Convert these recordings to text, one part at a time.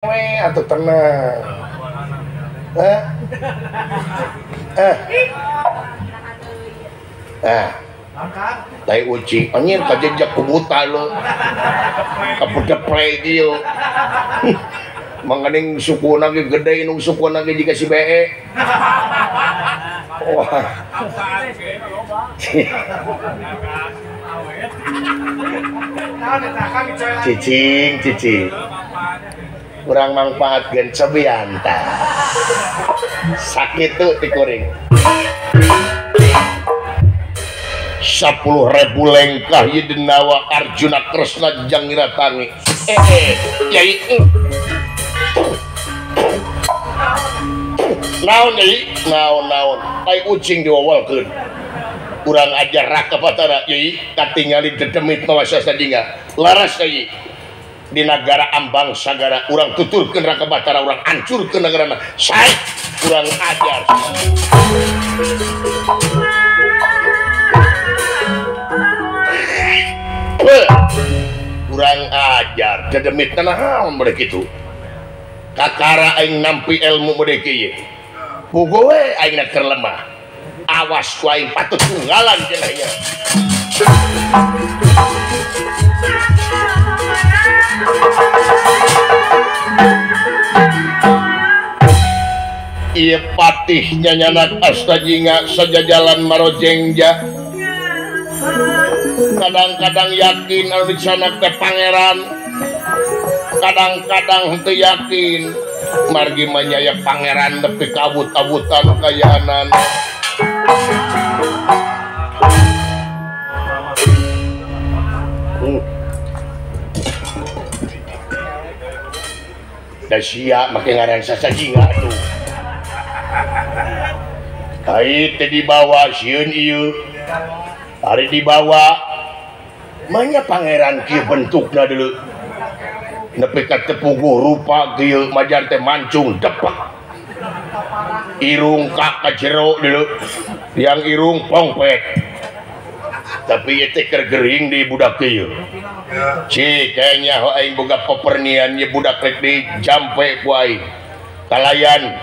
We atuh tenang. Eh. Eh. Eh. Tai uci anjir kajejak ku buta lo. Kapedepre ieu. Manganing sukuna ge gede inung sukuna ge jiga si bee. Wah. Cicing, cicing. Kurang manfaatkeun cobian tah. Sakitu ti kuring. 10.000 lengkah ieu denawa Arjuna Kresna jang ngiratangi. Eh, yai. Naon yai? Naon-naon. Ai ucing diwawalkeun. Kurang ajar Raka Batara yai katingali dedemit mawa sasajinga. Laras yai. Di nagara Ambang Sagara urang tuturkeun Raka Batara urang hancurkeun nagarana. Sae kurang ajar. Kurang ajar dedemit naon mere kitu. Kakara aing nampi ilmu mere kieu. Puguh we aing keur lemah. Awas ku aing patut tunggalan cenah nya. Ieu patih nyanyanak Astajinga sajajalan marojengja. Kadang-kadang yakin anu dicanak teh pangeran, kadang-kadang henteu yakin. Margi mah nya pangeran nepi ka abut-abutan kayaanan. Da sia make ngaran sasajinga tuh. Ai teh dibawa sieun ieu. Ari dibawa manya pangeran kieu bentukna deuleu. Nepi ka teu puguh rupa kieu majar teh mancung depak. Irung ka ka jero deuleu. Yang irung pongpet. Tapi ieu teh keur gering di budak kieu. Cik kayaknya ho aing boga pepernian ye budak rek di jampe ku aing. Kalayan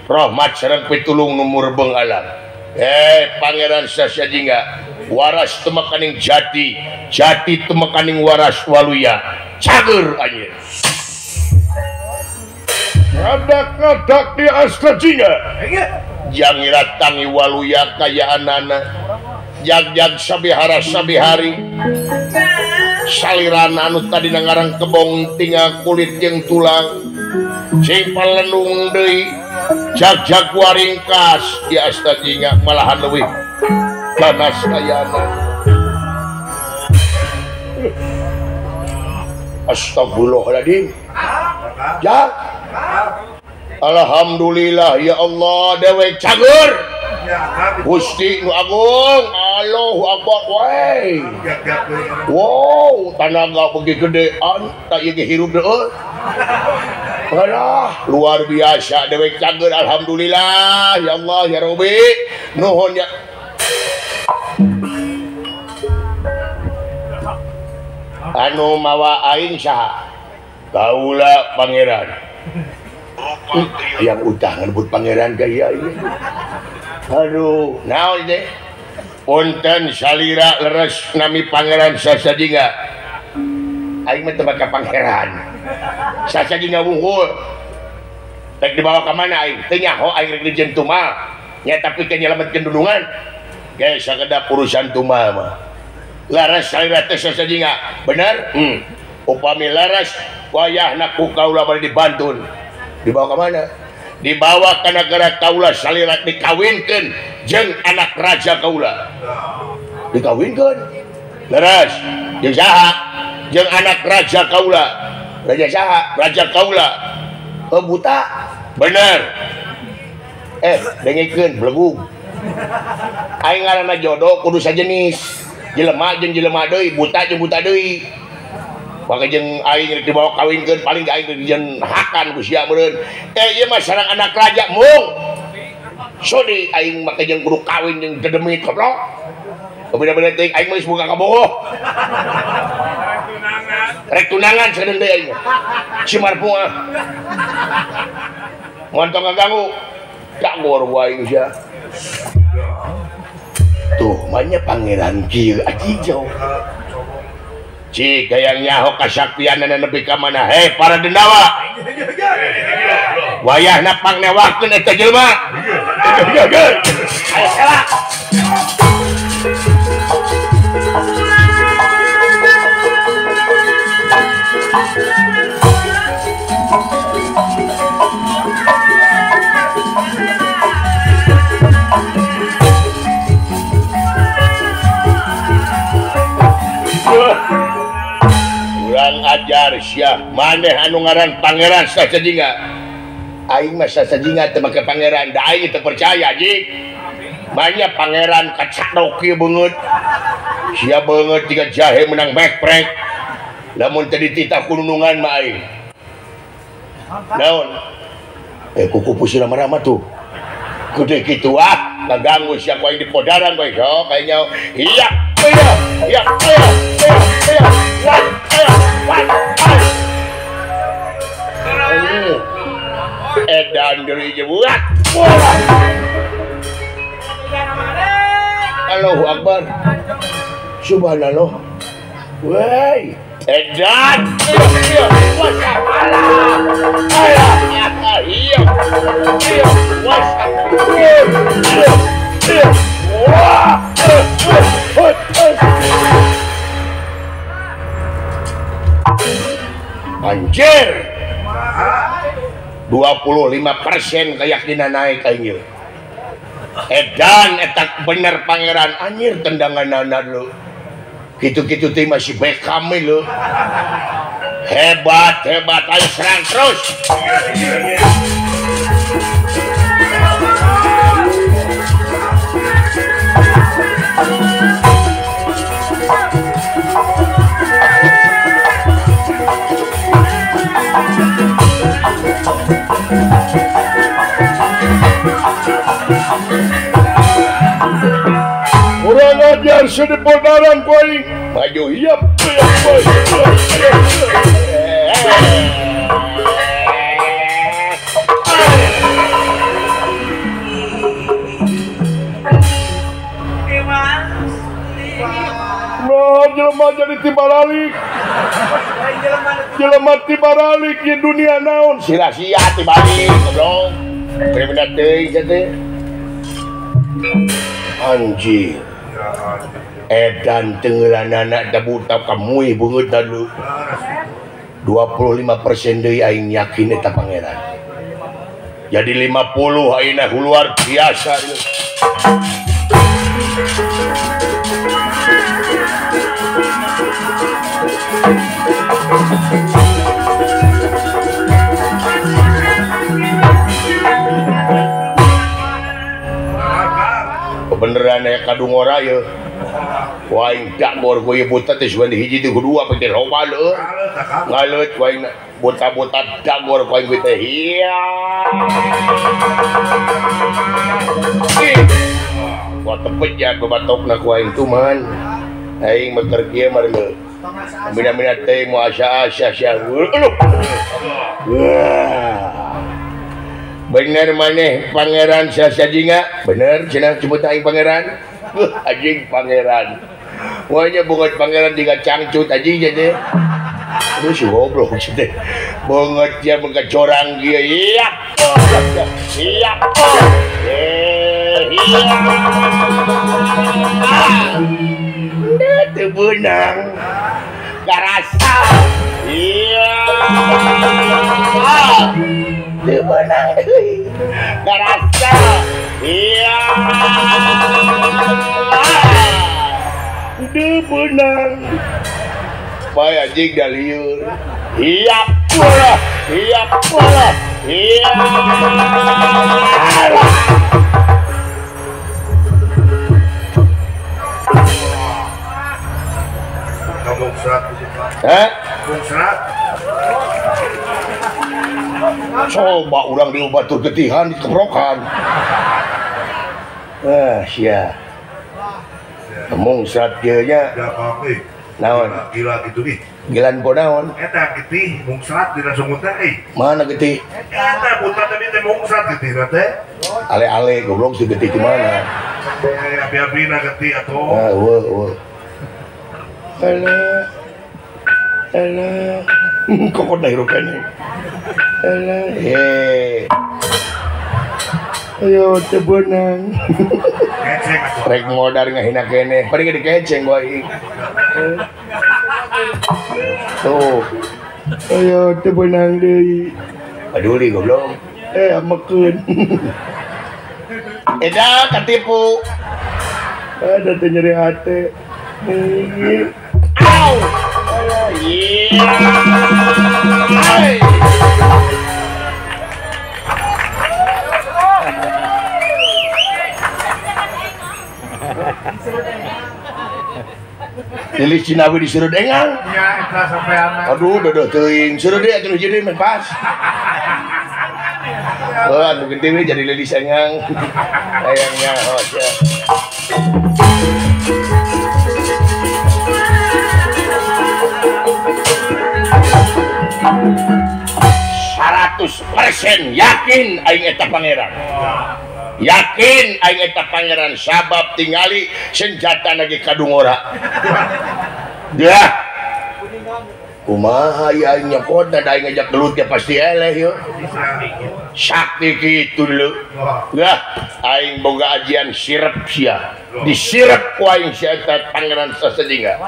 rahmat sareng pitulung nu murbeng alam. Eh pangeran Sasajinga waras temekaning jati, jati temekaning waras waluya. Cager anjeun. Ngadak-ngadak di Astajinga. Jang ngiratangi waluya kayaanana. Jag-jag sabihara sabihari. Salirana anu tadi ngarang kebong tinggal kulit jeung tulang. Sing palenung deui. Jag-jag waringkas di Astajinga malahan leuwih ganas kayana. Astagfirullahaladzim. Ya. Alhamdulillah ya Allah dewek cager. Gusti nu agung. Allahu akbar wae. Wow, tanaga beuki gedean tak ieu ge hirup deui. Alah, luar biasa dewek cager alhamdulillah ya Allah ya Rabbi. Nuhun ya. Anu mawa aing saha? Kaula pangeran. Yang utah ngebut pangeran gaya ini. Aduh, naon teh? Punten salira leres nami pangeran Sasajinga. Aing mah teu ka pangeran. Sasajinga wungkul. Rek dibawa ka mana aing? Teu nyaho aing rek dijieun tumal. Nya tapi ke nyelametkeun dulungan. Ge sakedap urusan tumal mah. Laras salira teh Sasajinga. Bener? Upami laras wayahna ku kaula bade dibantun. Dibawa ke mana? Dibawa ke negara kaula salira dikawinkeun jeung anak raja kaula. Dikawinkeun? Leres. Jeung saha? Jeung anak raja kaula. Raja saha? Raja kaula. Oh buta. Bener. Eh, dengekeun belegug. Aing ngaranna jodoh kudu sajenis. Jelema jeung jelema deui, buta jeung buta deui. Maka jeung aing rek dibawa kawinkeun paling aing rek dijieun hakan ku sia meureun. Eh ieu mah sareng anak raja mung. Sodi aing make jeung kudu kawin jeung dedemit goblok. Beda-beda teuing aing mah geus boga kabogoh. Rek tunangan sadeun deui aing. Si Marpuah. Mun tong ngaganggu. Dagor wae sia. Tuh, manya pangeran kieu aji jauh. Cik hayang nyaho kasaktianana nepi ka mana? Hei para dendawa. Wayahna pangnewakeun eta jelema. Ayo sela. Kurang ajar sia maneh anu ngaran pangeran Sasajinga. Aing mah Sasajinga teu make pangeran, da aing teu percaya jik. Banyak pangeran kacadok ieu beungeut. Sia beungeut tiga jahe menang mekprek. Lamun teu dititah kununungan mah aing. Naon? Kuku pusing rama-rama tuh. Gede kitu ah, ngaganggu sia ku aing di podaran bae sok aing nyaho. Iya, iya, iya, iya, iya, iya. Edan dari jebuat. Allahu Akbar. Subhanallah. Woi, edan. Anjir. 25% keyakinan naik aing ieu. Edan eta bener pangeran anjir tendanganana lu. Kitu-kitu teh masih Beckham lu. Hebat, hebat, ayo serang terus. Kurang ajar sedepodaran koi. Maju hiap. Nah, jelema jadi tibaralik. Jelema tibaralik di dunia naon. Sia-sia tibalik, goblok. Bener teuing teh. Anjir. Edan tenggelanana da buta kamuih beungeut dulu. 25% deui aing yakin eta pangeran. Jadi 50 ayeuna luar biasa. Kebeneran aya kadungora ye. Wah, aing dagor ku ieu buta teh sugan hiji teh dua penting loba leuh. Ngaleut ku aing buta-buta dagor ku aing teh. Iya. Wah tepejat babatokna ku aing tuman. Aing mah keur kieu mah leuh. Mina-mina teh mu asa-asa sia. Bener maneh pangeran Sasajinga? Bener cenah sebut aing pangeran. Anjing pangeran. Wanya bunget pangeran diga cangcut anjing jadi. Terus si goblok teh. Bunget dia mengka corang kieu. Iya. Iya. Iya. Teu beunang. Garasa. Iya. Teu beunang deui. Garasa. Iya. Teu beunang. Bae anjing da lieur. Iya pula. Iya pula. Iya. Hah? Coba urang diubat tuh getihan dikeprokan. Ah, sia. Mung serat kieu nya. Naon? Gila gitu nih. Gilan po naon? Eta getih mungsrat dina sungut teh euy. Mana getih? Eta putra teh teh mungsrat getih teh. Ale-ale goblok si getih di mana? Abi-abina getih atuh. Ah, eueuh eueuh. Alah. Alah. Kokot na hirup kene. Alah, eh. Ayo teu beunang. Keceng atuh. Rek modar ngahina keneh, paling dikeceng gua aing. Tuh. Ayo teu beunang deui. Paduli goblok. Eh amekeun. Eda katipu. Ada teh nyeri hate. Au. Iya. Lilis Cinawi disuruh engang. Ya, eta sampean. Aduh, dodoh teuing. Suruh deui atuh jadi mah pas. Oh, anu gede we jadi lilis engang. Hayangnya hos ya. 100% yakin aing eta pangeran. Yakin aing eta pangeran sabab tingali senjata lagi kadungora. Dia kumaha ieu aing nyokotna da aing ngajak gelut ya pasti eleh yeuh. Sakti kitu deuleu. Yah, aing boga ajian sirep sia. Disirep ku aing si eta pangeran Sasajingga.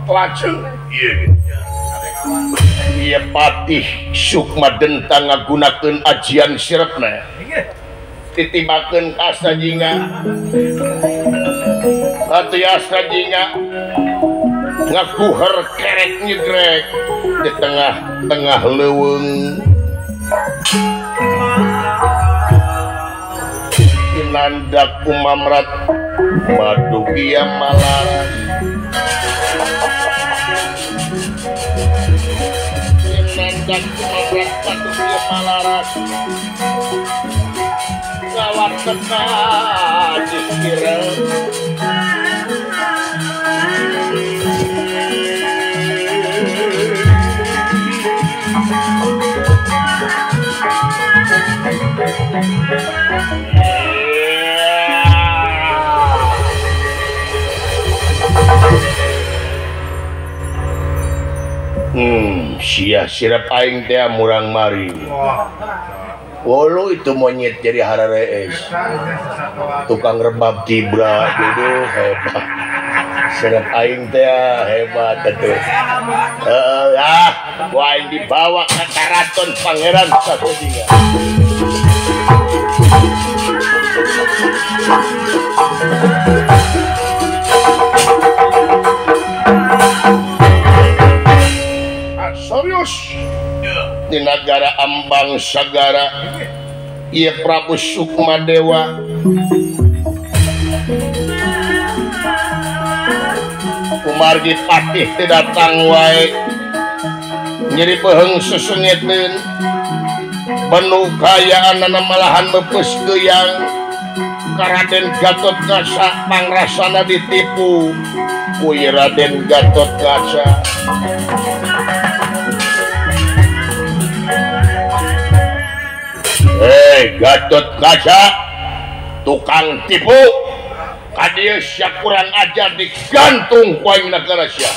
Lacung. Ieu. Ieu patih Sukma Dentang ngagunakeun ajian sirepna. Titibakeun ka Astajingga. Atuh Astajingga ngaguher kerek nyegrek di tengah-tengah leuweung. Tinandak kumamrat madugia malaras. Tinandak kumamrat madugia malaras. Gawat teka dikira. Sia sirap aing teh murang mari. Wolo itu monyet jadi hararees. Tukang rebab tibra, duduh hebat. Sirap aing teh hebat atuh. Heeh, ah, ku aing dibawa ke karaton Pangeran Sasajingga. Serius di nagara Ambang Sagara ieu Prabu Sukmadewa kumargi patih teu datang wae nyeri peuheung susungiteun benu kayaanana malahan meupeus geuang ka Raden Gatot Kaca pangrasana ditipu ku Raden Gatot Kaca. Hei Gatot Kaca tukang tipu kadieu sia kurang ajar digantung ku aing nagara sia.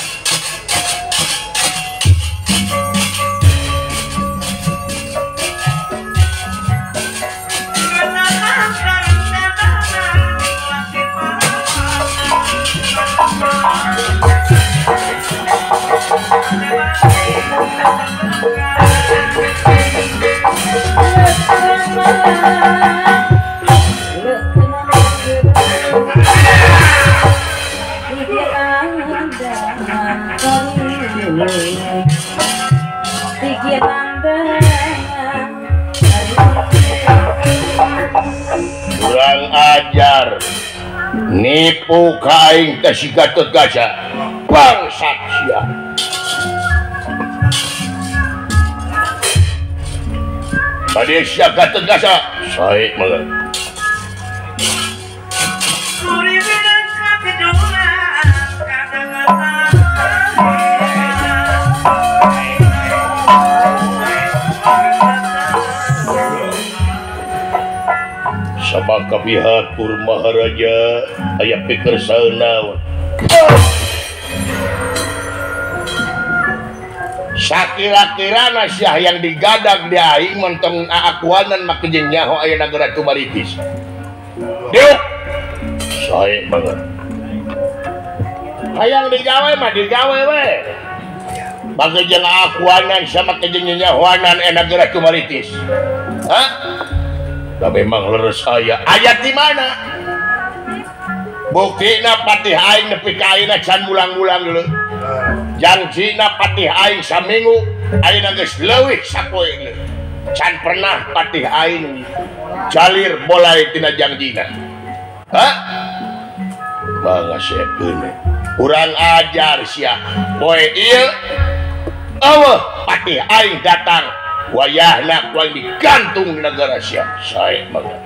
Kurang ajar nipu ka aing teh si Gatot Kaca bangsat sia. Tadi sia Gatot Kaca sae meureun. Sabab kapihatur Maharaja aya pikersaeun naon. Sakira-kira nasiah yang digadag di aing menteng aakuanan make jeung nyaho aya nagara Tumaritis. Diuk. Sae banget. Hayang digawe mah digawe we. Make jeung aakuanan sama ke jeung nyahoanan aya nagara Tumaritis. Hah? Da memang leres aya. Aya di mana? Buktina patih aing nepi ka ayeuna can mulang-mulang deuleu. Janjina patih aing saminggu ayeuna geus leuwih sapoe can pernah patih aing jalir bolai tina janjina. Hah? Bangasekeun urang ajar sia poe ieu eueuh patih aing datang wayahna ku aing digantung di negara sia. Sae banget.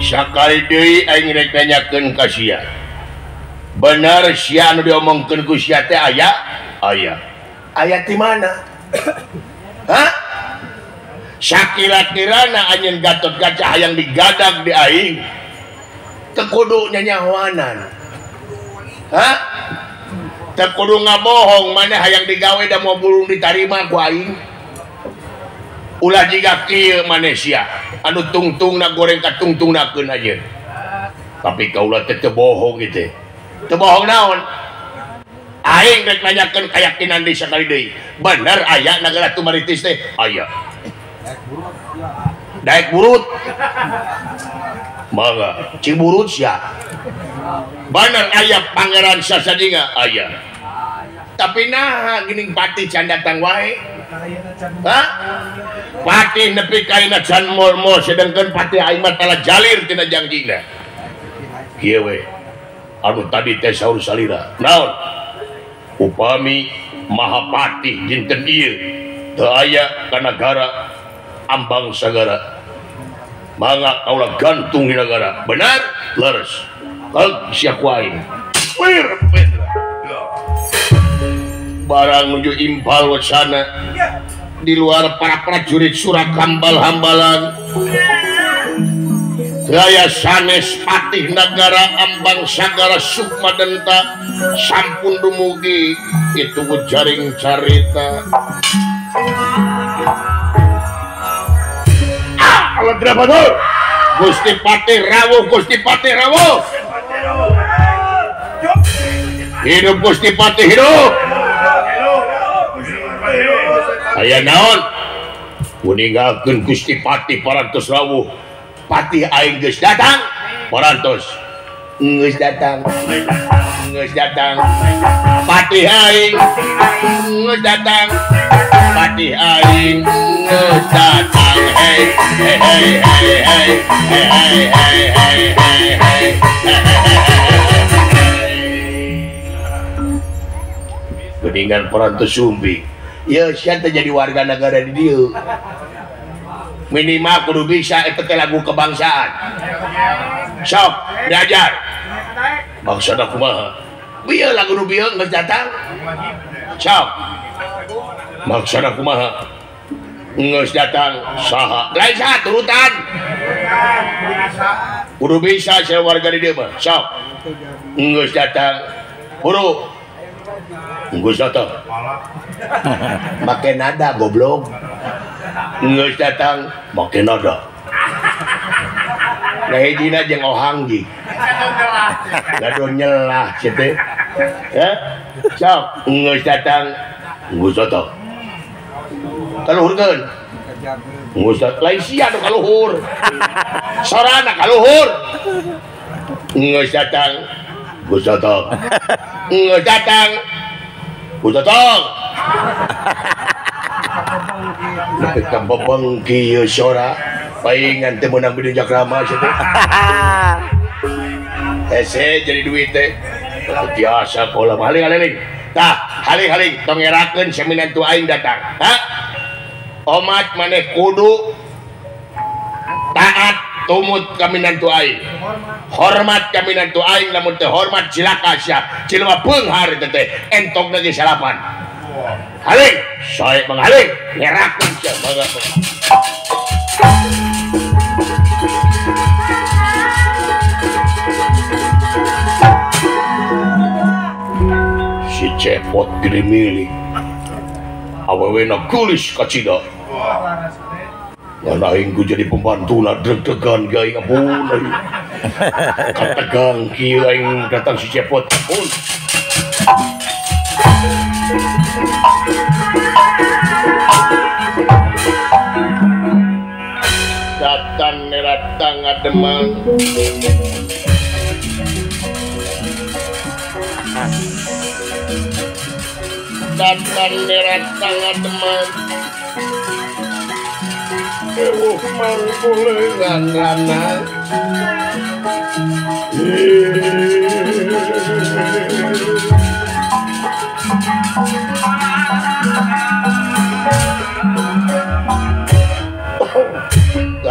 Sakali deui aing rek nanyakeun ka sia. Bener sia anu diomongkeun ku sia teh aya? Aya. Aya ti mana? Hah? Sakira-kirana anjeun Gatotkaca hayang digadag di aing. Teu kudu nyanyahoanan. Hah? Teu kudu ngabohong maneh hayang digawe da moal burung ditarima ku aing. Ulah jiga kieu maneh sia anu tungtungna goreng ka tungtungnakeun aja. Tapi kaula teh teu bohong ieu teh. Teu bohong naon? Aing rek nanyakeun kayakinan deui sakali deui. Bener aya nagara Tumaritis teh? Aya. Daek burut. Mangga, cing burut sia. Bener aya Pangeran Sasajinga? Aya. Tapi naha geuning patih can datang wae? Hah? Patih nepi ka ayeuna can mol-mol sedengkeun patih aing mah tala jalir tina jangjina. Kieu we. Anu tadi teh saur salira. Naon? Upami Mahapatih dinten ieu teu aya ka nagara Ambang Sagara. Mangga kaula gantung di nagara. Benar? Leres. Kalau sia ku aing. Wir. Barang menuju impal wacana di luar para prajurit Surakambal-hambalan Raya sanes patih nagara Ambang Sagara Sukma Denta sampun dumugi itu jaring carita. Ah, Allah drabadur. Gusti Patih rawuh, Gusti Patih rawuh. Hidup Gusti Patih hidup. Aya naon? Meninggalkeun Gusti Patih parantos rawuh. Patih aing geus datang, parantos. Geus datang. Geus datang. Patih aing geus datang. Patih aing geus datang. Hey hey hey hey hey hey hey hey hey. Geningan parantos sumbi. Ya, sia teh jadi warga negara di dieu. Minimal kudu bisa eta teh lagu kebangsaan. Sok, diajar. Bangsana kumaha? Bieu lagu nu bieu geus datang. Sok. Maksana kumaha? Geus datang saha? Lain saha turutan. Kudu bisa sia warga di dieu mah. Sok. Geus datang. Huru. Geus datang. Make nada goblok. Geus datang make nada. Nah hijina jeung ohang ji. Gaduh nyelah sia teh. Ya. Sok geus datang, geus datang. Kaluhurkeun. Geus datang lain sia nu kaluhur. Sorana kaluhur. Geus datang, geus datang. Geus datang. Geus datang. Nepi ka bebengki ieu sora paingan teh meunang bidun jakrama sia teh. Hese jadi duit teh. Biasa pola haling-haling. Tah, haling-haling tong ngerakeun saminantu aing datang. Ha? Omat maneh kudu taat tumut ka minantu aing. Hormat ka minantu aing lamun teu hormat cilaka sia. Cilma beunghar teh teh entogna ge salapan. Haling, sae manghaling ngerakeun sia mangga. Si Cepot gede milik awewena geulis kacida. Ngan aing ku jadi pembantuna deg-degan ge aing ampun aing. Kategang kieu aing datang si Cepot ampun. Datang neratang ngademang. Datang neratang ngademang. Ewuh mangkulengan rana.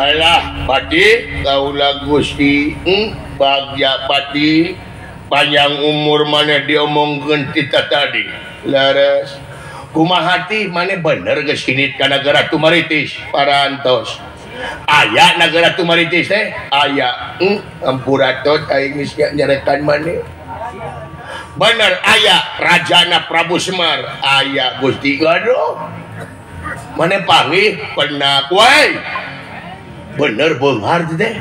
Alah Patih kaula Gusti bagja Patih panjang umur maneh diomongkeun tita tadi laras kumaha tih maneh bener geus indit ka nagara Tumaritis parantos aya nagara Tumaritis teh aya ampuratot aing geus nyarekan maneh bener aya rajana Prabu Semar aya Gusti gaduh maneh panggih penak wae bener beunghar teh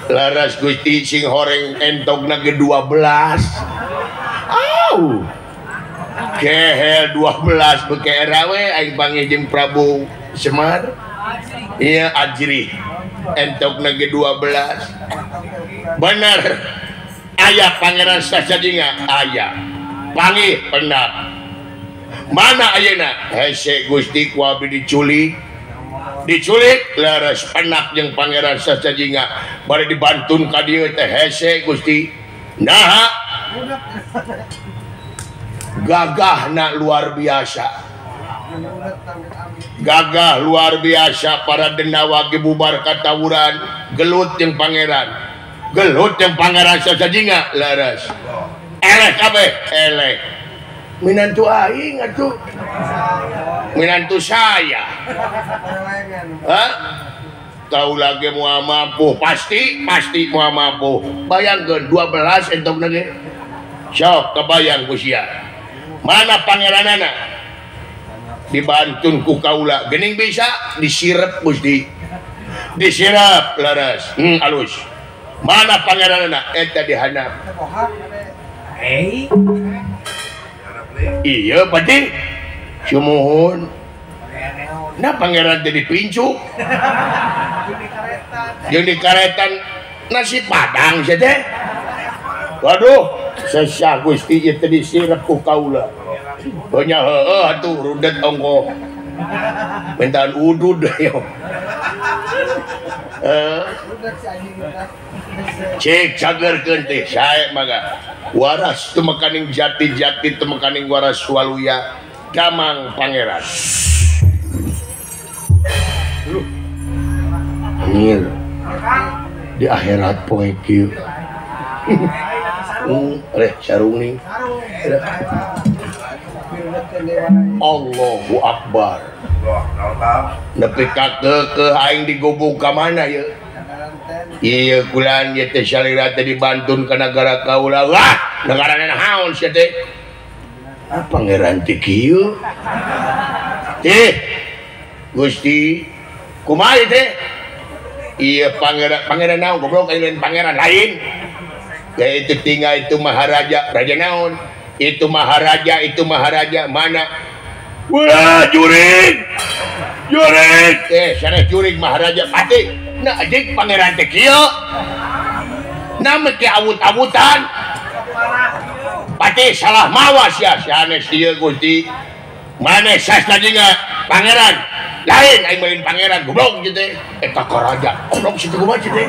laras Gusti sing horeng entogna ge 12 au kehel 12 beke era we aing panggih jeung Prabu Semar iya ajri entogna ge 12 bener aya Pangeran Sasajinga aya panggih penak mana ayeuna hese Gusti ku abdi diculik diculik laras penak jeung Pangeran Sasajinga bari dibantun ka dieu teh hese Gusti naha gagahna luar biasa gagah luar biasa para denawa ge bubar katawuran gelut jeung pangeran Sasajinga laras eleh kabeh eleh minantu aing atuh minantu saya hah kaula ge moal mampu pasti moal mampu bayangkeun 12 entogna ge sok kabayang ku sia mana pangeranana dibantun ku kaula geuning bisa disirep Gusti disirep laras alus mana pangeranana eta dihandap iya Patih sumuhun nah pangeran jadi pincuk jeung dikaretan nasi padang sia teh waduh sesah Gusti ieu teh disirep ku kaula nya heueuh atuh rudet ongkoh mintaan udud yo cek cagerkeun teh sae mangga waras tumekaning jati-jati tumekaning waras waluya damang pangeran anjir di akhirat poe kieu reh sarung nih Allahu Akbar nepi ka keukeuh aing digubug ka mana ieu ieu kulan ieu teh salira teh dibantun ka nagara kaula wah nagara naon sia teh ah pangeran teh kieu teh Gusti kumaha teh ieu pangeran pangeran naon goblok aing lain pangeran lain yaitu tinggal itu maharaja raja naon itu maharaja mana wah jurig jurig sanes jurig maharaja Patih nah jeung pangeran teh kieu na meuki awut-awutan Patih salah mawa sia sanes ieu Gusti maneh sastajinga pangeran lain aing mah pangeran goblok kieu teh eta ka raja goblok situ kumaha kieu teh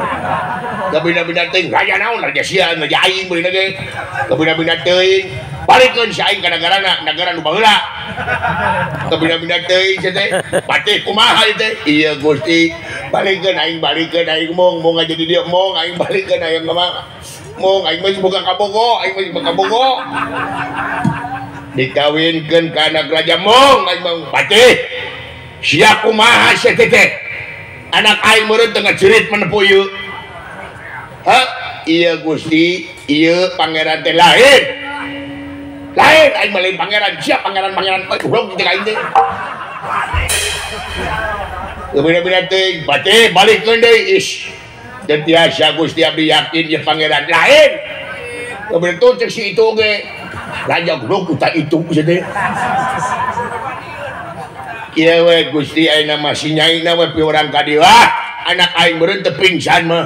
gabina-bina teuing raja naon raja sia raja aing beurina ge gabina-bina teuing balikeun si aing ka nagarana nagara nu baheula gabina-bina teuing sia teh Patih kumaha ieu teh ieu Gusti balikeun aing mong mong jadi dieu mong aing balikeun aing mah mong aing mah boga kabogo aing mah boga kabogo dikawinkeun ka anak raja mong aing mah Patih sia kumaha sia teh anak aing meureun teu ngajerit menepu ieu ha ieu Gusti ieu pangeran teh lain lain aing mah lain pangeran sia pangeran-pangeran goblok teh aing teh bina-bina teh Patih balikeun deui is teu tiasa Gusti abdi yakin ieu pangeran lain betul cek si itu ge raja goblok uta itu sia teh kieu we Gusti ayeuna mah si nyaina we piurang ka dieu anak aing meureun teu pingsan mah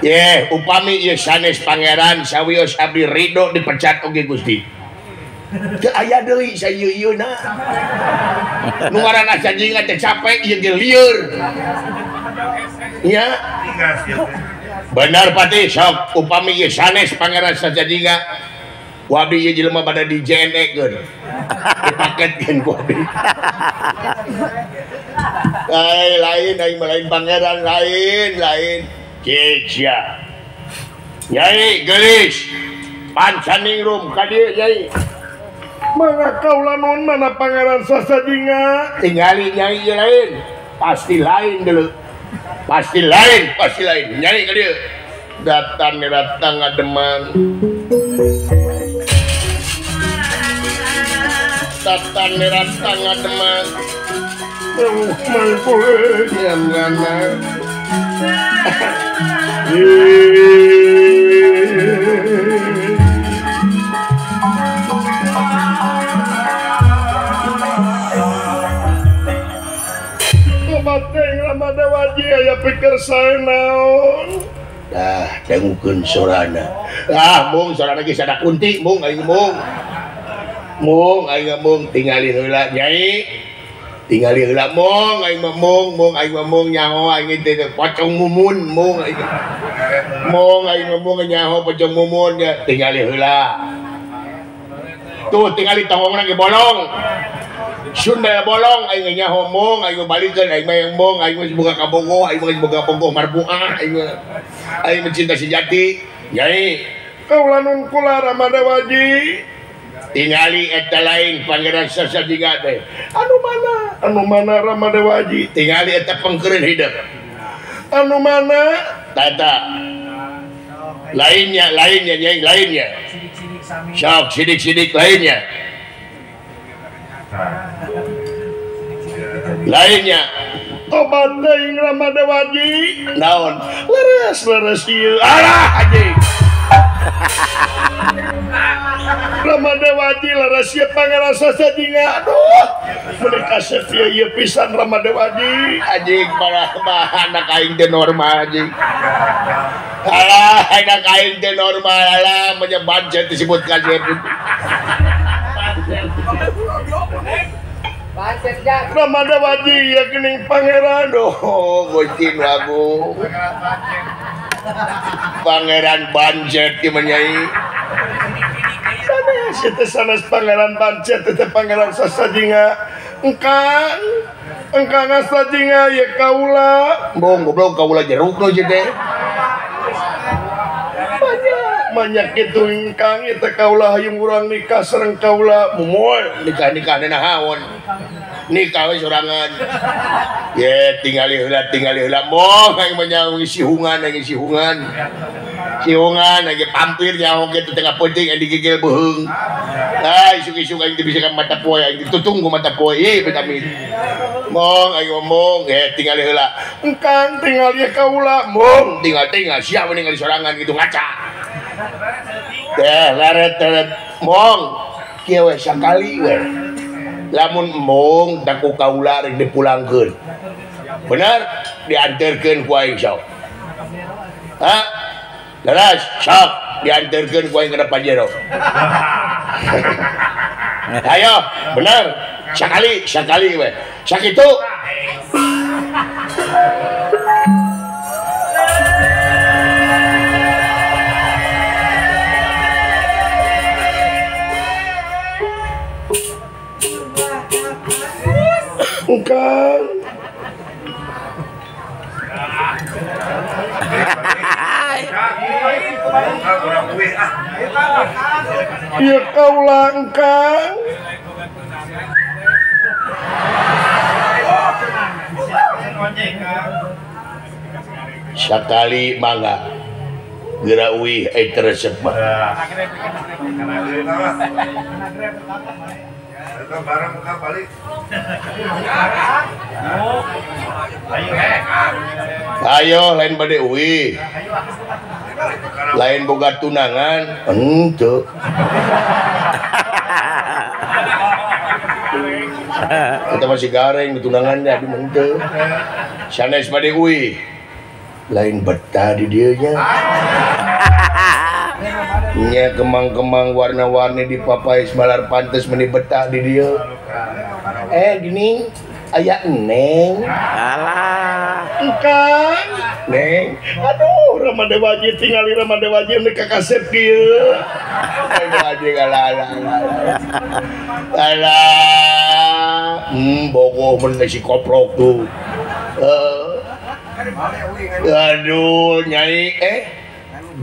ye upami ieu sanes pangeran sawios abdi ridho dipecat oge Gusti teu aya deui sayeuna nu ngaranna sajinga teh capek ieu ge lieur nya bener Patih sok upami ieu sanes pangeran sajinga Ku abdi ieu jelema pada di JNE-keun. Dipaketkeun ku abdi. Lain aing mah lain pangeran lain lain. Cia. Nyai geulis. Pancaningrum ka dieu Nyai. Mangga kaula nuhun mana Pangeran Sasajinga? Tingali Nyai ieu lain. Pasti lain dulu. Pasti lain, pasti lain. Nyai ka dieu. Datang datang ngademan. Datang datang ngademan. Mangpul nyana. Aya pikir saya naon. Dah dangukeun sorana. Ah mung sorana ge sada kunti mung aing mung. Mung aing mung tingali heula Nyai. Tingali heula mung aing mah mung mung aing mah mung nyaho aing teh pocong mumun mung aing. Mung aing mah mung nyaho pocong mumun ya tingali heula. Tuh tingali tongongna ge bolong. Sunda bolong aing nyaho mung aing balikeun aing mah mung aing geus boga kabogoh aing geus boga bogoh marbuah aing aing mencinta sejati Nyai. Kaula nun kula Ramadewaji tingali eta lain Pangeran Sasajinga teh. Anu mana? Anu mana Ramadewaji? Tingali eta pengkeureun hideung. Anu mana? Tata. Lainnya lainnya Nyai lainnya. Sok sidik-sidik lainnya. Lainnya tobat teuing Ramadewaji naon leres leres ieu alah anjing Ramadewaji leres ieu Pangeran Sasajinga aduh meuni kasep ieu ieu pisan Ramadewaji anjing parah mah anak aing teh normal anjing alah anak aing teh normal alah menyebar disebut kasep Ramadewaji ya geuning pangeran oh gocin lagu Pangeran Banjet di Nyai sanes teh sanes Pangeran Banjet teh Pangeran Sasajinga engkang engkang Sasajinga ya kaula bong goblok kaula jeruk nu teh banyak itu ingkang eta kaula hayung urang nikah sareng kaula mumul nikah-nikah naon nikah we sorangan ye tingali heula mong aing mah nyaho sihungan aing sihungan sihungan aing pampir nyaho kitu tengah penting aing digigil beuheung ah isuk-isuk aing teu bisa ka mata poe aing ditutung ku mata poe ieu vitamin mong aing ngomong tingali heula engkang tingali kaula mong tinggal-tinggal sia ningali sorangan kitu ngaca teh laret laret mong kieu we sakali we lamun mong da ku kaula rek dipulangkeun bener dianterkeun ku aing sok ha leres sok dianterkeun ku aing ka Pajero ayo bener sakali sakali we sakitu. Engkang ya kaula engkang sakali mangga geura uih teresep mah. Ayo lain bade uih. Lain boga tunangan henteu. Kita masih gareng tunangannya di henteu. Sanes bade uih. Lain betah di dieu nya. Nya kemang-kemang warna-warni di papais malar pantes meni betah di dieu. Gini. Aya Neng. Alah. Engkang. Neng. Aduh, Rama Dewaji tingali Rama Dewaji nu kakasep kieu. Dewaji alah alah. Alah. Bogoh mun si koprok tuh. Aduh, nyai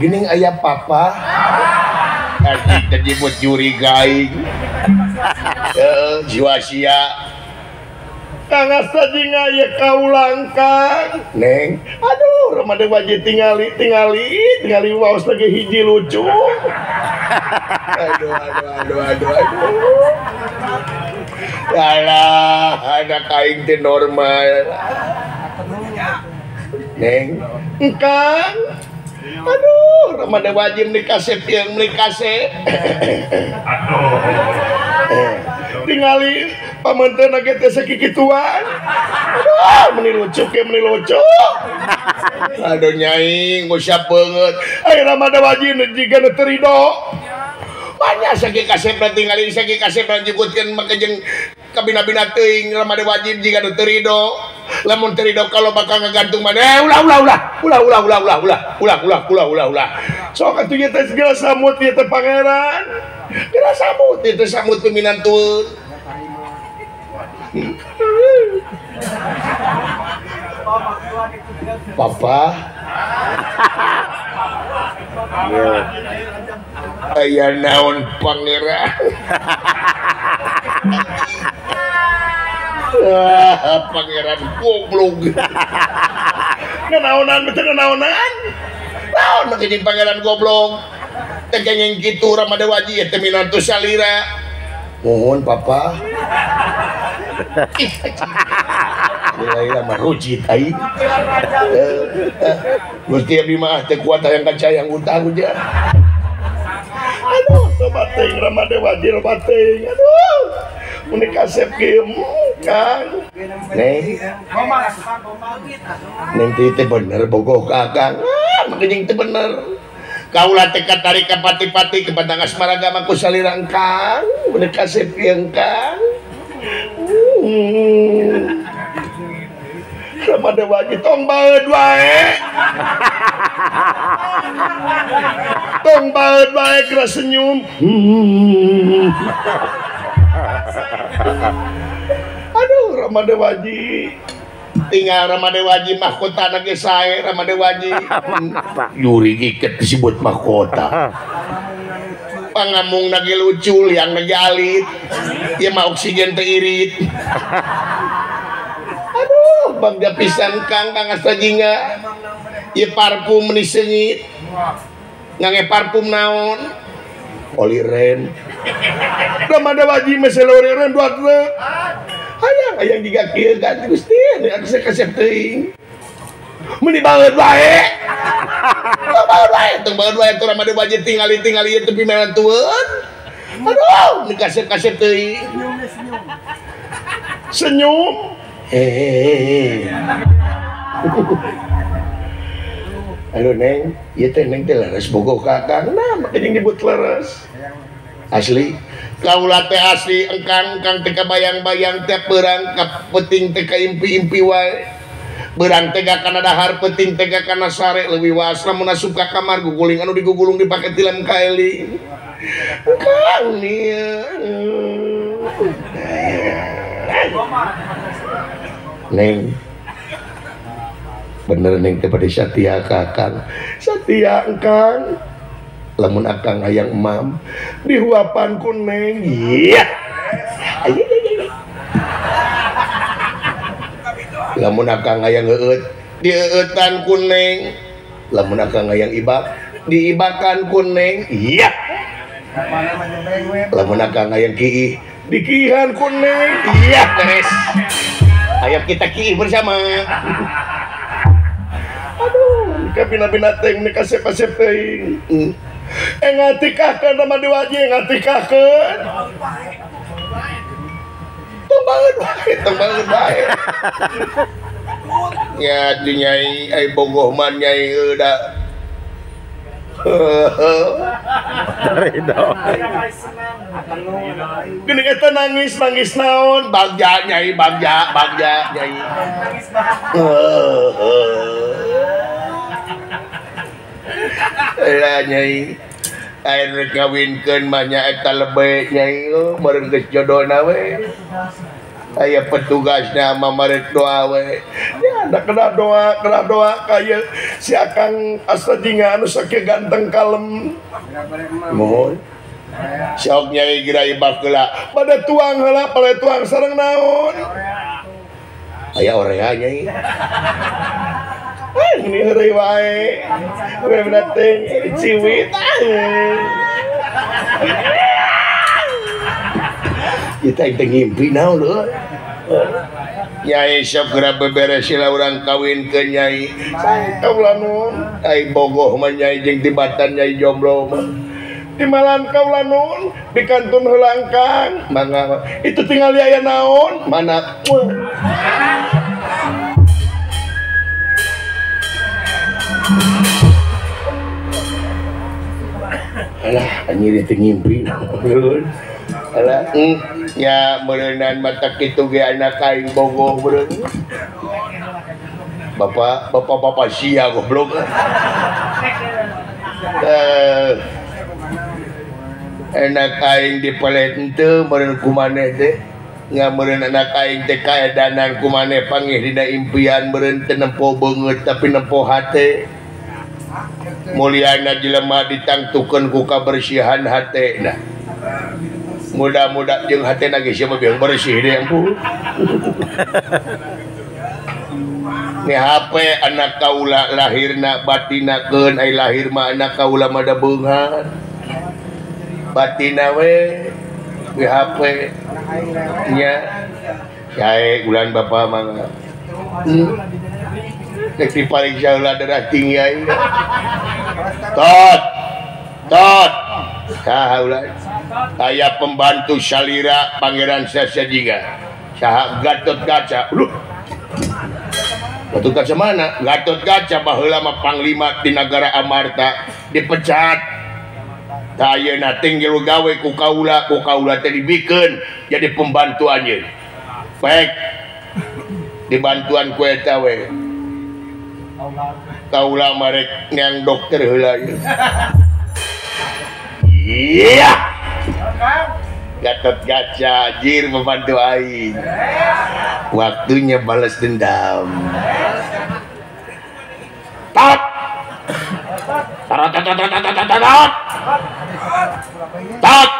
geuning aya papa. Tadi disebut curiga aing. Jiwa sia. Kang Astajinga ye kaulang Kang. Neng. Aduh, Rama Dewaji tingali tingali tingali waos lagi hiji lucu. Aduh aduh aduh aduh aduh. Alah, anak aing teh normal. Neng. Kang. Aduh, Rama Dewaji meuni kasep yang meuni kasep. Aduh. Tingali pamanten ge teh sakikituan. Aduh, meuni lucu ke meuni lucu. Aduh nyai, ngusap beungeut. Ai Rama Dewaji nu jiga nu teu rido. Banyak sakit kasep tingali sakit kasep lanjutkeun make jeung kabina-bina teuing Rama Dewaji jiga nu teu rido. Lamun teu rido kalau bakal ngagantung maneh. Ulah ulah ulah. Ulah ulah ulah ulah ulah. Ulah ulah ulah ulah ulah. Sok atuh ieu teh segala samut ieu teh pangeran. Geura samut ieu teh samut peminantueun. Papa. Aya naon pangeran. Pangeran goblok. Nanaonan betul nanaonan. Naon make jeung pangeran goblok. Teh kenging kitu Rama Dewaji teh minantu salira. Mohon papa. Lila mah rujit aing. Gusti abdi mah teu kuat hayang kacayang utang aja. Aduh, tobat teuing Rama Dewaji loba teuing. Aduh. Meni kasep kieu Kang. Neng. Neng teh bener bogoh ka Akang. Ah, make jeung teu bener. Kaula teh katarik ka pati-pati ke Batang Asmaraga mah ku salira Kang. Meni kasep ieu Kang. Rama Dewaji tong baeud wae. Tong baeud wae geura senyum. Aduh, Rama Dewaji. Tinggal Rama Dewaji mahkota na ge sae Rama Dewaji. Yuri iket disebut mahkota. Pangamung na ge lucu, liang na ge alit. Ieu mah oksigen teu irit. Aduh, bangga pisan Kang, Kang Astajinga. Ieu parfum meni seungit. Ngange parfum naon? Oli rem. Rama Dewaji mah oli rem dua truk. Hayang hayang jiga kieu kan Gusti, anu kasep teuing. Meni baeud wae. Tong baeud wae, tong baeud wae atuh Rama Dewaji tingali-tingali ieu tepi merantueun. Aduh, meni kasep-kasep teuing. Senyum. Hehehe. Aduh Neng, ieu teh Neng teh leres bogoh ka Akang. Nah, make jeung nyebut leres. Asli. Kaula teh asli engkang kang teh kabayang-bayang teh perang ka peuting teh kaimpi-impi wae. Berang teh kana dahar peuting teh kana sare leuwih waas lamun asup ka kamar guguling anu digugulung dipake tilam kaeli. Engkang Neng. Bener Neng teh bade satia ka Akang. Satia engkang. Lamun Akang hayang emam dihuapan ku Neng. Iya. Lamun Akang hayang heueut dieueutan ku Neng. Lamun Akang hayang ibak diibakan ku Neng. Iya. Lamun Akang hayang kiih dikihan ku Neng. Iya, beres. Ayo kita kiih bersama. Aduh, kabina-bina teuing meni kasep-kasep teuing. Ngatikahkeun Rama Dewaji ngatikahkeun. Tong baeud wae, tong baeud wae. Nya di nyai ai bogoh man nyai da. Gini eta nangis nangis naon bagja nyai bagja bagja nyai. Lah nyai aya rek ngawinkeun mah nya eta lebe nyai meureun geus jodona we. Aya petugasna mah marek doa we. Ya da kena doa kaya si Akang Astajinga anu sakieu ganteng kalem. Mohon. Sok nyai geura ibak heula. Pada tuang heula, pada tuang sareng naon? Aya orea nyai. Ah, ini heureuy wae. Bener-bener teh ciwit. Kita teh ngimpi naon leuh. Nyai sok geura beberes sila urang kawinkeun nyai. Sae kaula nun. Ai bogoh mah nyai jeung tibatan nyai jomblo mah. Timalan kaula nun dikantun heula engkang. Mangga itu tinggal aya naon? Mana? Alah anjir teh ngimpi naon. Alah nya meureunan mata kitu ge anak aing bogoh meureun. Bapak bapak sia goblok. Anak aing dipelet henteu meureun ku maneh teh. Nya meureun anak aing teh kaedanan ku maneh pangih dina impian meureun teu nempo beungeut tapi nempo hate. Mulyana jelema ditangtukeun ku kabersihan hatena. Mudah-mudah jeung hatena ge sia mah biang bersih deui ampun. Ni HP anak kaula lahirna batinakeun ai lahir mah anak kaula mah da beunghar. Batina we di HP nya sae bulan bapa mangga. Rek dipariksa heula darah tinggi aing. Tot. Tot. Saha ulah? Aya pembantu salira Pangeran Sasajinga. Saha Gatot Kaca. Luh. Gatot Kaca mana? Gatot Kaca baheula mah panglima di nagara Amarta dipecat. Tah ayeuna tinggal gawe ku kaula teh dibikeun jadi pembantu anjeun. Baik. Dibantuan ku eta we. Kaula marek neang dokter heula ieu. Iya. Gatot Kaca jir membantu aing. Waktunya balas dendam. Tot. Tot tot tot tot tot tot. Tot.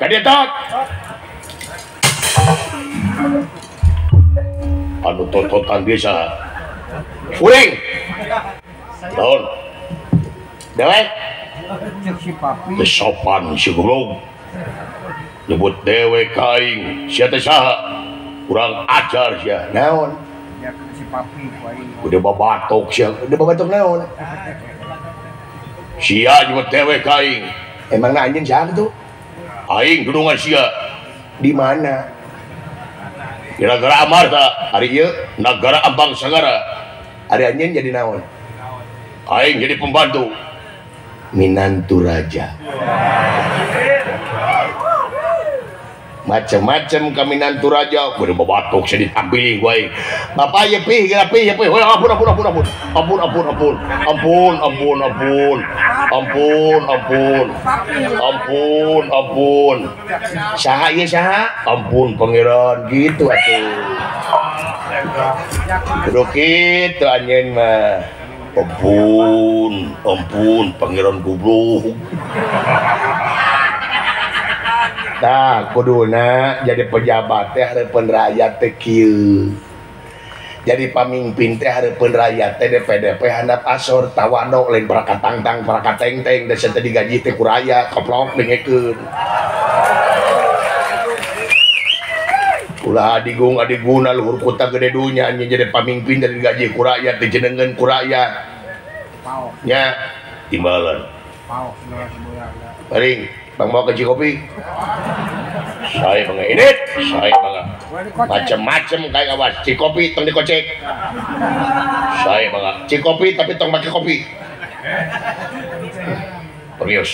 Kadieu tot. Anu tototan biasa. Kuring. Naon? Dewek. Teu sopan si goblok. Nyebut dewek aing, sia teh saha? Kurang ajar sia. Naon? Udah babatok sia, udah babatok naon? Sia nyebut dewek aing. Emangna anjeun saha kitu? Aing dunungan sia. Di mana? Di nagara Amarta, ari ieu nagara Ambang Sagara. Ari anjeun jadi naon? Aing jadi pembantu. Minantu raja. Macam-macam kami minantu raja. Udah babatok saya ditampilin gue. Bapak ya pih, ya pih, ya pih. Ampun, ampun, ampun, ampun, ampun, ampun, ampun, ampun, ampun, ampun, ampun, ampun, ampun, ampun. Saha ieu saha? Ampun pangeran gitu atuh. Kudu kitu anjeun mah. Ampun, ampun, pangeran goblok. Nah, kuduna jadi pejabat teh hareupeun rakyat teh kieu. Jadi pamimpin teh hareupeun rakyat teh DPDP handap asor tawado lain parakat tangtang parakat tengteng da teh digaji teh ku rakyat koplok dengekeun. Ulah adigung adiguna luhur kota gede dunya anjeun jadi pamimpin dari digaji ku rakyat dijenengeun ku rakyat. Nya timbalan. Paling bang mau ke Cikopi. Saya bang ini, saya bang. Macem-macem kayak awas Cikopi tong dikocek. Saya bang Cikopi tapi tong pakai kopi. Permios.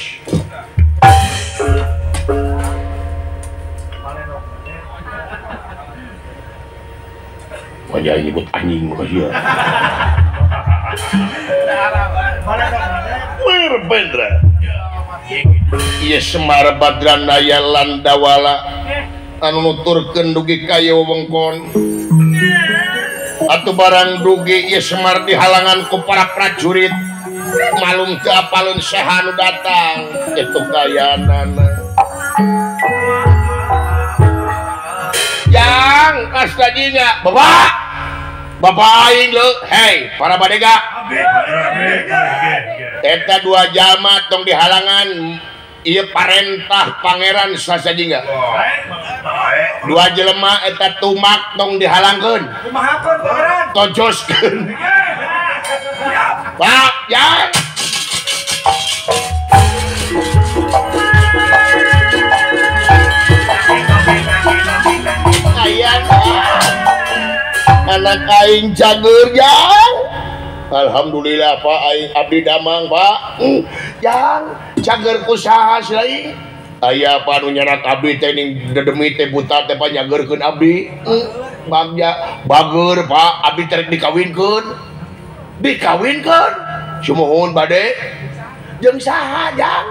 Wajah nyebut anjing makasih ya. Berbendra. Ieu Semar Badranaya Landawala anu nuturkeun dugi ka ieu wewengkon. Atuh barang dugi ieu Semar dihalangan ku para prajurit. Malum teu apaleun saha nu datang kitu kayanana. Yang kastajinya bapak bapak aing leu hei para badega eta dua jalma tong dihalangan ieu parentah pangeran Sasajingga. Dua jelema eta tumak tong dihalangkeun kumahakeun pangeran tojoskeun Pak yang anak aing cager jang. Alhamdulillah Pak aing abdi damang Pak. Jang cager ku saha selain aya apa nu nyanak abdi teh ning dedemi teh buta teh panyageurkeun abdi. Bagja bager Pak abdi teh rek dikawinkeun. Dikawinkeun. Sumuhun bade jeung saha jang?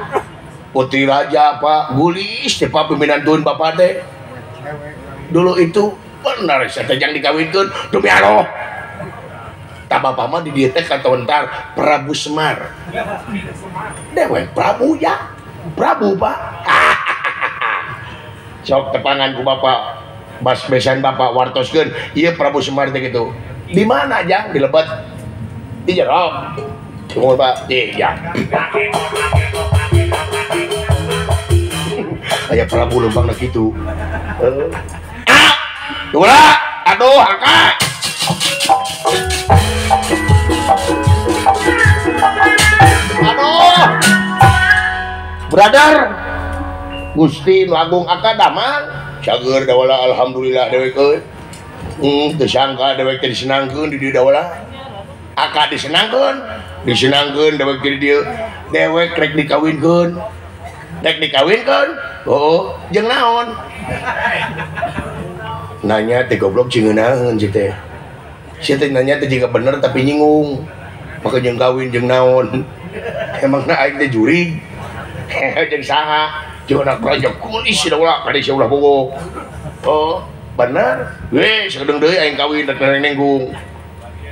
Putri raja Pak gulis teh Pak piminantun bapak teh. Dulu itu benar saya teh jang dikawinkeun demi Allah. Tah bapak mah di dieu teh katontar Prabu Semar. Dewe Prabu ya. Prabu Pak. Sok tepangan ku bapak. Bas besan bapak wartoskeun ieu Prabu Semar teh kitu. Di mana jang di lebet? Di jero. Tunggu Pak. Iya. Aya Prabu lempangna kitu. Ah! Dua, aduh, angka. Aduh. Brother. Gusti nu agung aka damang. Cager dawala alhamdulillah dewek euy. Teu sangka dewek teh disenangkeun di dieu dawala. Aka disenangkeun, disenangkeun dewek di dieu. Dewek rek dikawinkeun. Rek dikawinkeun. Oh, jeung naon? Nanya teh goblok cingeunaheun si teh. Si teh nanya teh jiga bener tapi nyinggung. Maka jeung kawin jeung naon? Emangna aing teh jurig. Jeung saha? Jeung anak raja kulis ulah kade sia ulah bogo. Oh, bener. We sakedeung deui aing kawin rek nenggung.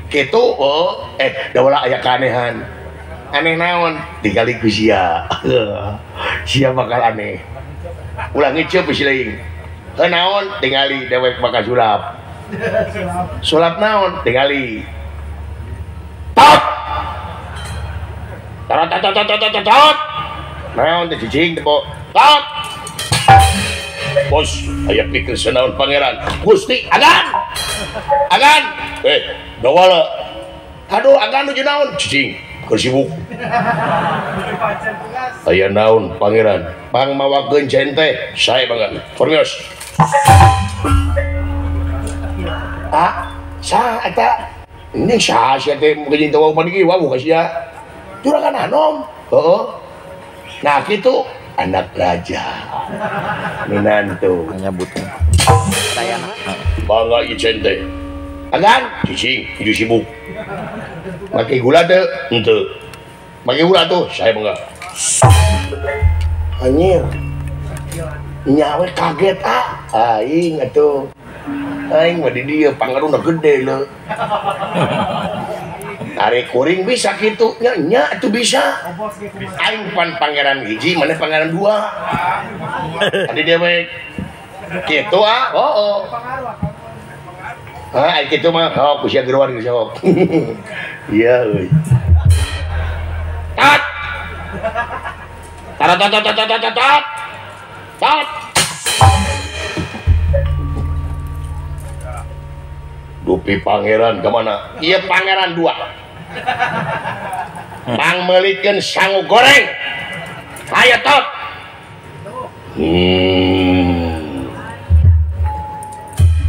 Kitu oh, dawala aya keanehan. Aneh naon? Digali ku sia. Sia bakal aneh. Ulah ngeceup si lain. Heuh naon? Tingali dewek bakal sulap. Sulap naon? Tingali. Tot. Tot tot tot tot tot tot. Naon teh cicing teh po. Tot. Bos, aya pikir sanaon pangeran. Gusti, agan. Agan. Dawala. Aduh, agan nuju naon? Cicing, keur sibuk. Aya naon pangeran? Pang mawakeun cente, sae bangga. Permios. Ah, saha eta? Ini saha sia teh mungkin jeung teu paniki wawuh ka sia. Juragan Anom. Heeh. Nah, kitu anak raja. Minantu nyebutnya. Bangga ieu cente. Agan, cicing, ieu sibuk. Make gula teu? Henteu. Make gula tuh, saya bangga. Anjir. Nyawe kaget ah. Aing atuh. Aing mah di dieu pangaruna gede leuh. Tarik kuring bisa kitu nya nya atuh bisa. Aing pan pangeran hiji, maneh pangeran dua. Tadi dewek. Kitu ah, oh. Ah, kitu mah oh ku sia geruan geus sok. Iya euy. Tat. Tat tat tat tat tat tat. Tat. Dupi pangeran kemana? Iya pangeran dua. Pangmeulikeun sangu goreng. Ayo tot.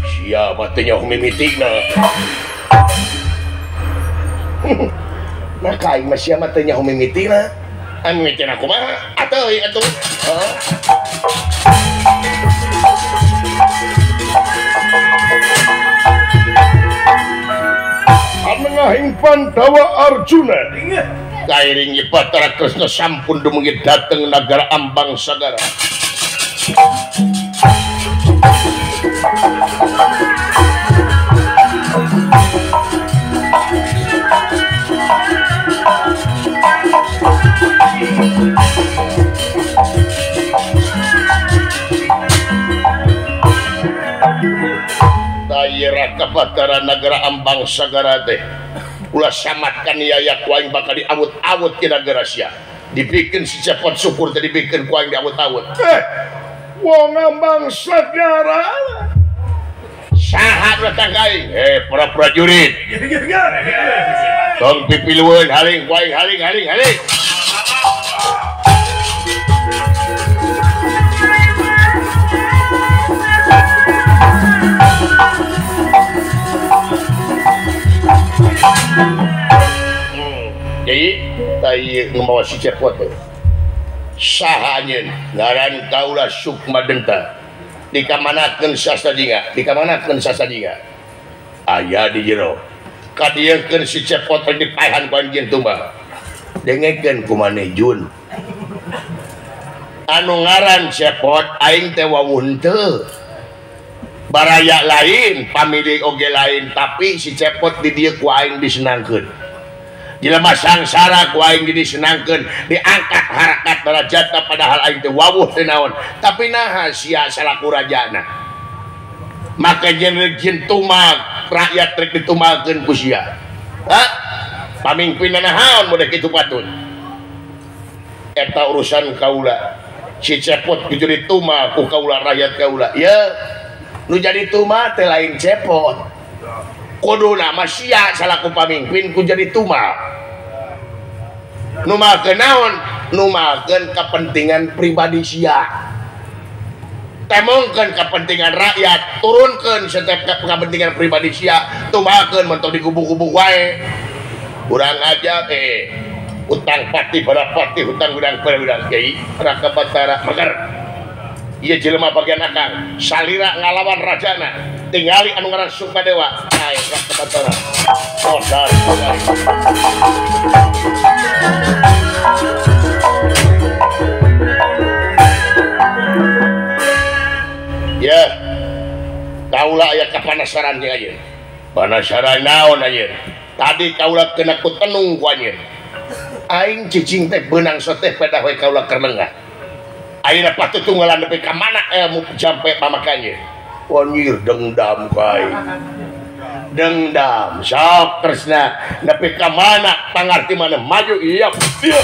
Siapa teh nyaho mimitigna? Nah ka aing mah sia mah teu nyaho mimitina. Anu mimitina kumaha? Atuh atuh. Heeh. Anengahing Pandawa Arjuna. Kairing Batara Kresna sampun dumugi dhateng nagara Ambang Sagara. Tayra Batara nagara Ambang Sagara teh ulah samatkan yaya ku aing bakal diawut-awut ke nagara sia. Dibikin si cepot syukur teh dibikin ku aing diawut-awut. Wong Ambang Sagara saha datang ka aing? Para prajurit. Tong pipilueun haling ku aing haling haling haling. Jadi tai ngemawa si cepot saha anjeun ngaran kaula Sukma Denta dikamanakeun sastajinga dikamanakeun sastajinga aya di jero kadieukeun si cepot teh dipaehan ku anjeun tumbal dengekeun ku maneh jun anu ngaran cepot aing teh wawuh henteu baraya lain pamili oge lain tapi si cepot di dieu ku aing disenangkeun jelema sangsara ku aing disenangkeun diangkat harakat derajatna padahal aing teh wawuh teu naon tapi naha sia salaku rajana maka jeung rek tumak rakyat rek ditumakeun ku sia ha pamimpinna naon mun kitu patut eta urusan kaula si cepot kudu ditumak ku kaula rakyat kaula ye nu jadi tumak teh lain cepot kuduna mah sia salaku pamimpin ku jadi tumak numakeun naon numakeun kepentingan pribadi sia temongkeun kepentingan rakyat turunkeun setiap kepentingan pribadi sia tumakeun mentok digubuk-gubuk wae urang aja utang pati bara pati hutang udang pada udang kiai Raka Batara mager ieu jelema bagian akang salira ngalawan rajana tingali anu ngaran Sukmadewa ae Raka Batara modar ya kaula aya kapanasaran jeung anjeun panasaran naon anjeun tadi kaula kena ku tenung ku anjeun aing cicing teh beunang soteh pedah we kaula keur lengah ayeuna patutunggalan nepi ka mana ilmu jampe pamakannya anjir dendam ka aing dendam sok Kresna nepi ka mana pangarti mana maju iya iya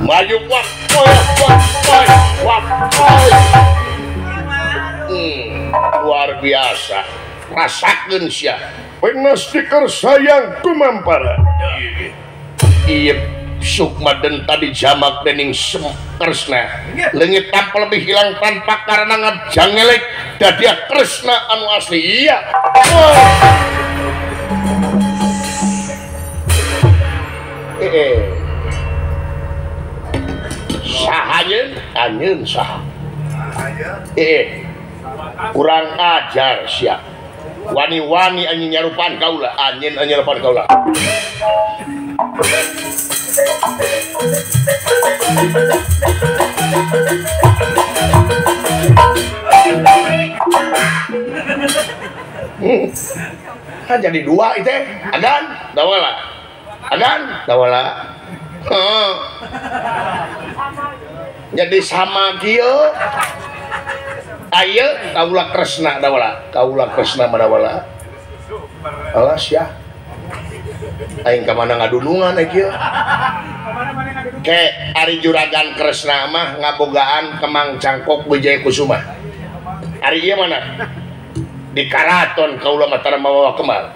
maju wak wak wak wak. Luar biasa rasakeun sia Penastikar sayang kumampara. Iya Sukma Denta dijamak dening Kresna leungit tanpa lebih hilang tanpa karena ngajangelek dadia Kresna anu asli iya. Saha anjeun anjeun saha kurang ajar sia wani-wani anjeun nyarupan kaula anjeun nyarupan kaula Kan jadi dua itu agan dawala agan dawala jadi sama kieu ayeuna kaula Kresna dawala kaula Kresna madawala alas ya Aing ka mana ngadunungan kieu. Ke ari Juragan Kresna mah ngabogaan Kemang Cangkok Wijaya Kusuma. Ari ieu mana? Di karaton kaula mah tara mawa kemang.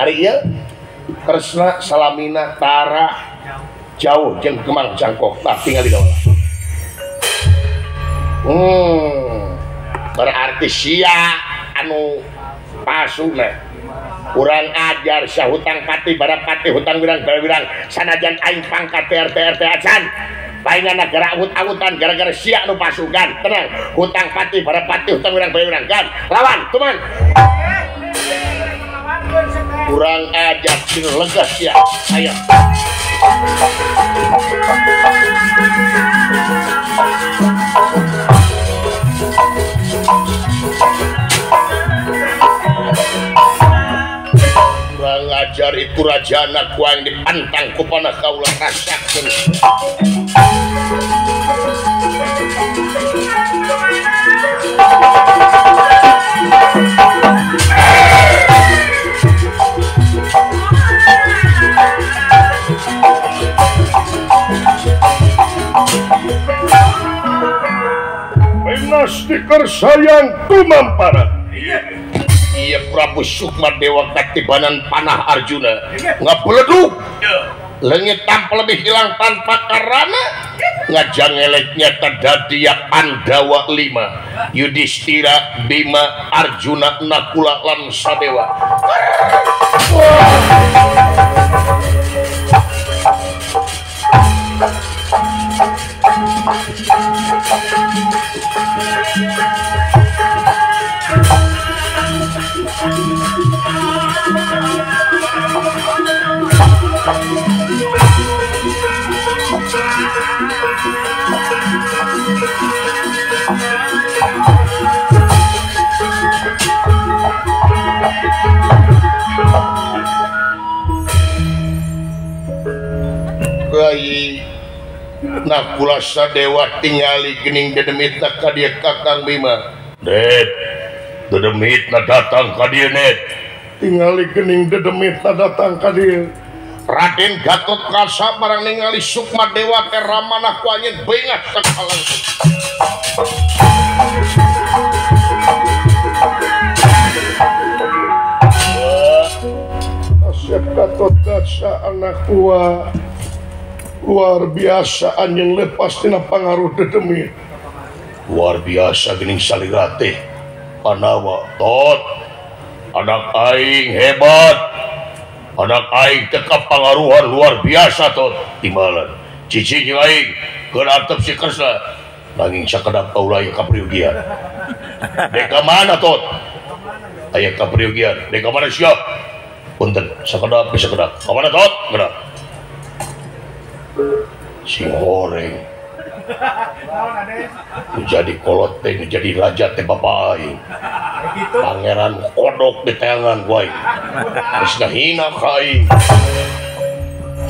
Ari ieu Kresna salamina tara jauh jeung Kemang Cangkok tah tinggal di dalam. Berarti sia anu palsuna. Kurang ajar sia hutang pati barapati hutang wirang barang sanajan aing pangkat RT RT acan paingan gara awut-awutan gara-gara sia anu pasukan tenang hutang pati barapati hutang wirang barang kan lawan teman kurang ajar sing legas sia ayo kurang ajar itu rajana ku aing dipantang ku panah kaula rasakeun. Stiker sayang tumampara. Iya Prabu Sukma Dewa katibanan panah Arjuna ngabeledug leungit tanpa lebih hilang tanpa karana ngajangeleknya tadadia Pandawa 5 Yudhistira Bima Arjuna Nakula lan Sadewa. Rai Nakula Sadewa tingali gening dedemit ka dieu Kakang Bima. Det, dedemitna datang ka dieu net. Tingali gening dedemitna datang ka dieu. Raden Gatot Kaca barang ningali Sukma Dewa teh ramanah ku anjeun bengah sakalang. Asep Gatot Kaca anak tua luar biasa anjeun lepas tina pangaruh dedemit. Luar biasa geuning salira teh Pandawa tot anak aing hebat. Anak aing teh kapangaruhan luar biasa tot timbalan cicing jeung aing keur antep si Kresna nanging sakedap kaula aya kapriogian. Dek ka mana tot? Aya kapriogian. Dek ka mana sia? Punten sakedap sakedap. Ka mana tot? Gerak. Sing horeng menjadi kolot teh menjadi raja teh bapak aing. Pangeran kodok di tangan wae. Geus ngahina ka aing.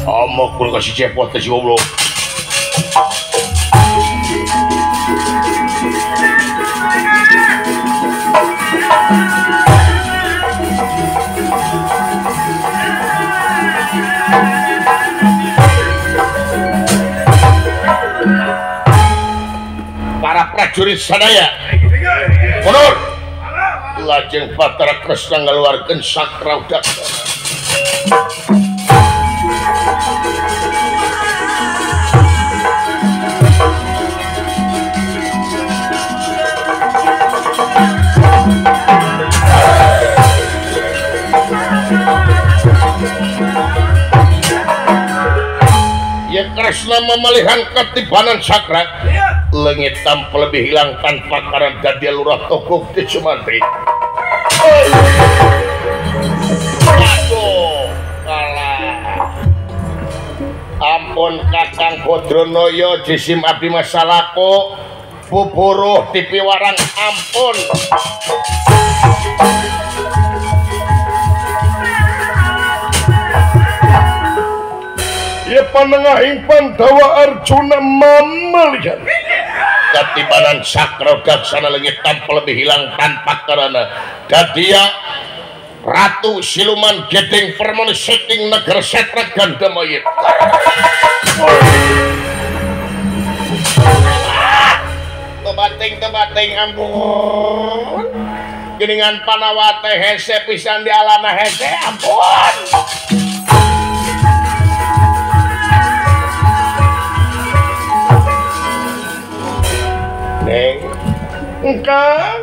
Amok kudu kasih cepot teh si goblok. Para prajurit sadaya mundur. Lajeng Batara Kresna ngaluarkeun sakra udaksana. Ya Kresna memalihan katibanan sakra leungit tanpa lebih hilang tanpa karena dadi lurah togok di Sumantri. Aduh, kalah. Ampun Kakang Bodronoyo jisim abdi masalahku buburuh dipiwarang ampun. Ya panengahing Pandawa Arjuna mamalihan. Katibanan sakra daksana leungit tanpa lebih hilang tanpa karana dadia Ratu Siluman Gedeng Permoni Seting Negara Setra Gandamayit. Tebating ampun. Geningan panawate hese pisan di alana hese ampun. Neng engkang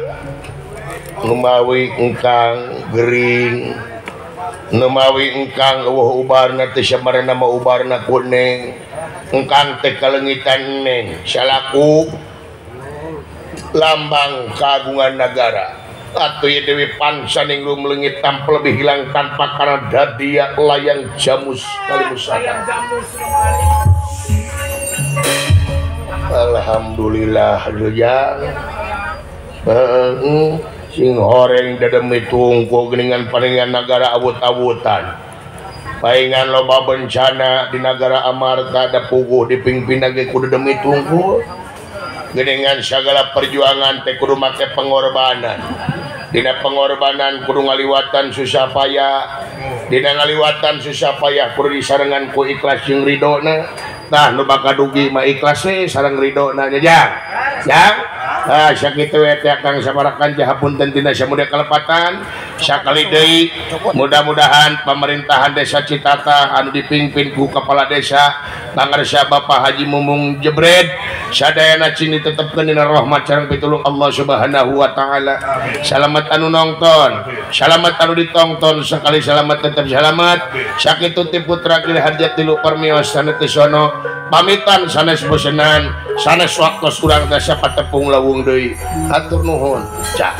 numawi engkang gering numawi engkang eueuh ubarna teh samarana mah ubarna ku neng engkang teh kalengitan neng salaku lambang kagungan nagara atuh ieu Dewi Pansaning lumleungit tanpa lebih hilang tanpa karena dadia layang jamus kalimusana. Alhamdulillah ya. Sing horeng dedemi tungku geningan paningan nagara awut-awutan. Paingan loba bencana di nagara Amarta da puguh dipingpin ge kudu demi tungku. Geningan sagala perjuangan teh kudu make pengorbanan. Dina pengorbanan kudu ngaliwatan susah payah. Dina ngaliwatan susah payah kudu disarengan ku ikhlas jeung ridona. Tah nu bakal dugi mah ikhlas we sareng ridona nya jang. Jang. Ah sakitu we teh Kang sabarakan jahapunten tina samudia kalepatan. Sakali deui mudah-mudahan pemerintahan Desa Citatah anu dipimpin ku kepala desa Pangarsa Bapak Haji Mumung Jebred sadayana cing ditetepkeun dina rahmat sareng pitulung Allah Subhanahu wa taala. Salamat anu nongton, salamat anu ditongton, sekali salamat tetap salamat. Sakitu ti putra Giri Harja tilu permios sanes sono pamitan sanes bosenan sanes waktos kurang teh sapatepung lawung deui. Hatur nuhun. Cak.